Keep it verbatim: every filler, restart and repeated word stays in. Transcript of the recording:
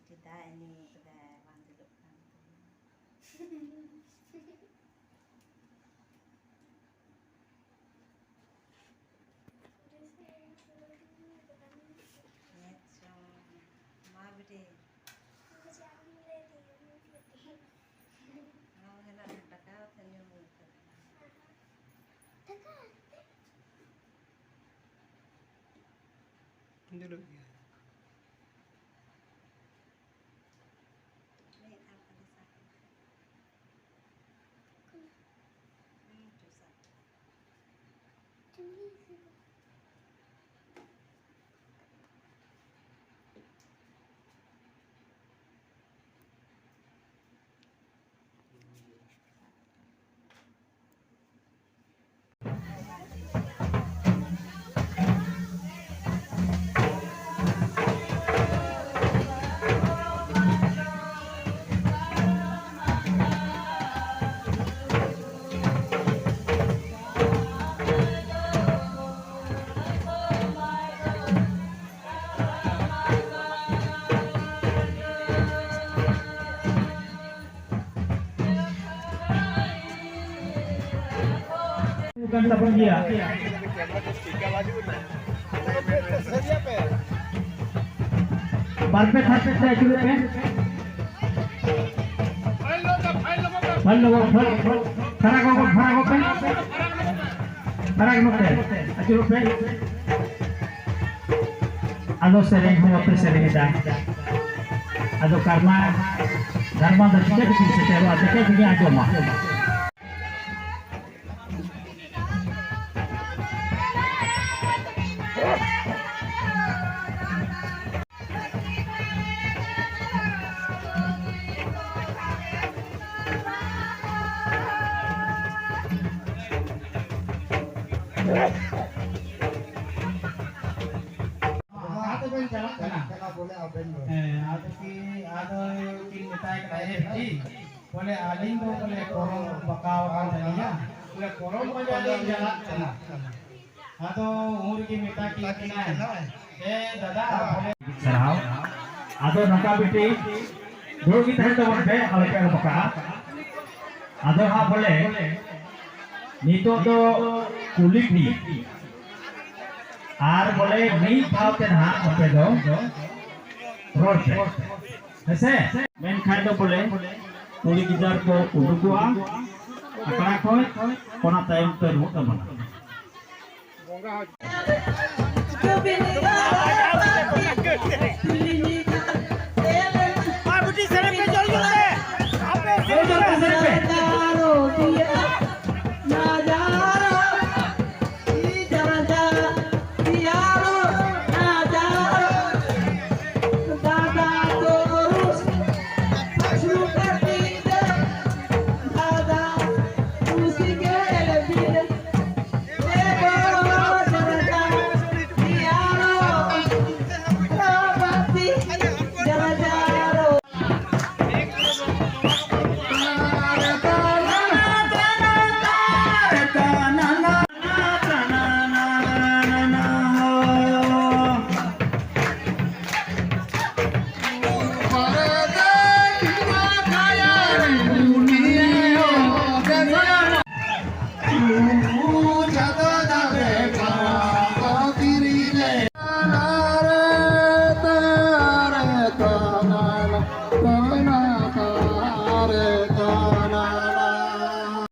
ᱪᱮᱫᱟᱜ ᱮ ᱧᱩ ᱠᱮᱫᱟᱭ? ᱵᱟᱝ ᱫᱩᱞᱩᱜ ᱠᱟᱱ ᱛᱤᱧᱟ᱾ ᱦᱮᱸ ᱪᱚᱝ᱾ ᱢᱟ ᱵᱤᱴᱤ᱾ ᱱᱚᱣᱟ ᱦᱮᱱᱟᱜ ᱫᱟᱠᱟ ᱛᱮ ᱧᱩ ᱠᱟᱫᱟ᱾ ᱫᱩᱞᱩᱜ ᱜᱮᱭᱟ᱾ ᱢᱤᱫ ᱫᱷᱟᱣ ᱠᱷᱟᱹᱞᱤ ᱥᱟᱵ ᱠᱟᱛᱮ᱾ ᱦᱩᱸ, ᱪᱚ ᱥᱟᱵ ᱠᱟᱛᱮ᱾ ᱠᱟᱱ ᱛᱟᱵᱚᱱ ᱜᱮᱭᱟ᱾ ᱵᱟᱨ ᱯᱮ ᱛᱷᱟᱨ ᱯᱮ ᱟᱹᱪᱩᱨᱚᱜ ᱯᱮ᱾ ᱯᱷᱟᱞ ᱞᱚᱜᱚ, ᱯᱷᱟᱞ, ᱯᱷᱟᱞ, ᱯᱷᱟᱨᱟᱠ ᱞᱚᱜᱚ, ᱯᱷᱟᱨᱟᱠ ᱞᱚᱜᱚ ᱯᱮ᱾ ᱯᱷᱟᱨᱟᱠ ᱞᱚᱜᱚ ᱯᱮ᱾ ᱟᱹᱪᱩᱨᱚᱜ ᱯᱮ᱾ ᱟᱫᱚ ᱥᱮᱨᱮᱧ ᱦᱚᱸ ᱵᱟᱯᱮ ᱥᱮᱨᱮᱧ ᱮᱫᱟ᱾ ᱟᱫᱚ ᱠᱟᱨᱢᱟ, ᱫᱷᱟᱨᱢᱟ ᱫᱚ ᱪᱤᱠᱟᱹ ᱛᱮᱵᱤᱱ ᱥᱮᱴᱮᱨᱚᱜᱼᱟ? ᱪᱤᱠᱟᱹ ᱛᱮᱵᱤᱱ ᱟᱸᱡᱚᱢᱟ? ᱟᱫᱚ ᱵᱮᱱ ᱪᱟᱞᱟᱜ ᱠᱟᱱᱟ᱾ ᱦᱮᱸ, ᱟᱫᱚ ᱠᱤ, ᱟᱫᱚ ᱠᱤᱱ ᱢᱮᱛᱟᱭ ᱠᱟᱱᱟ, "ᱮ ᱵᱤᱴᱤ, ᱵᱚᱞᱮ ᱟᱹᱞᱤᱧ ᱫᱚ ᱵᱚᱞᱮ ᱠᱚᱨᱚᱢ ᱯᱟᱠᱟᱣ ᱟᱠᱟᱱ ᱛᱟᱹᱞᱤᱧᱟ, ᱵᱚᱞᱮ ᱠᱚᱨᱚᱢ ᱯᱟᱸᱡᱟ ᱞᱤᱧ ᱪᱟᱞᱟᱜ ᱠᱟᱱᱟ᱾" ᱟᱫᱚ ᱩᱱ ᱨᱮᱜᱮ ᱢᱮᱛᱟ ᱠᱤᱱ ᱠᱟᱱᱟᱭ, "ᱮ ᱫᱟᱫᱟ, ᱵᱚᱞᱮ" ᱥᱟᱨᱦᱟᱣ᱾ ᱟᱫᱚ ᱱᱚᱝᱠᱟ ᱵᱤᱴᱤ, ᱫᱩᱲᱩᱵ ᱜᱮ ᱛᱟᱦᱮᱱ ᱛᱟᱵᱚᱱ ᱯᱮ, ᱟᱞᱚ ᱯᱮ ᱟᱞᱚᱯᱟᱜᱼᱟ᱾ ᱟᱫᱚ ᱦᱟᱸᱜ ᱵᱚᱞᱮ ᱱᱤᱛᱚᱜ ᱫᱚ ᱠᱩᱞᱤ ᱯᱮ, ᱟᱨ ᱵᱚᱞᱮ ᱢᱤᱫ ᱫᱷᱟᱣ ᱛᱮ ᱱᱟᱦᱟᱜ ᱟᱯᱮ ᱫᱚ ᱨᱚᱲ ᱯᱮ, ᱦᱮᱸᱥᱮ? ᱢᱮᱱᱠᱷᱟᱱ ᱫᱚ ᱵᱚᱞᱮ ᱠᱩᱲᱤ ᱜᱤᱫᱟᱹᱨ ᱠᱚ ᱩᱰᱩᱠᱚᱜᱼᱟ ᱟᱠᱷᱲᱟ ᱠᱷᱚᱱ, ᱚᱱᱟ ᱛᱟᱭᱚᱢ ᱯᱮ ᱨᱩᱣᱟᱹᱲ ᱛᱟᱵᱚᱱᱟ᱾ ᱟᱯᱮ ᱥᱮᱫ ᱯᱮ᱾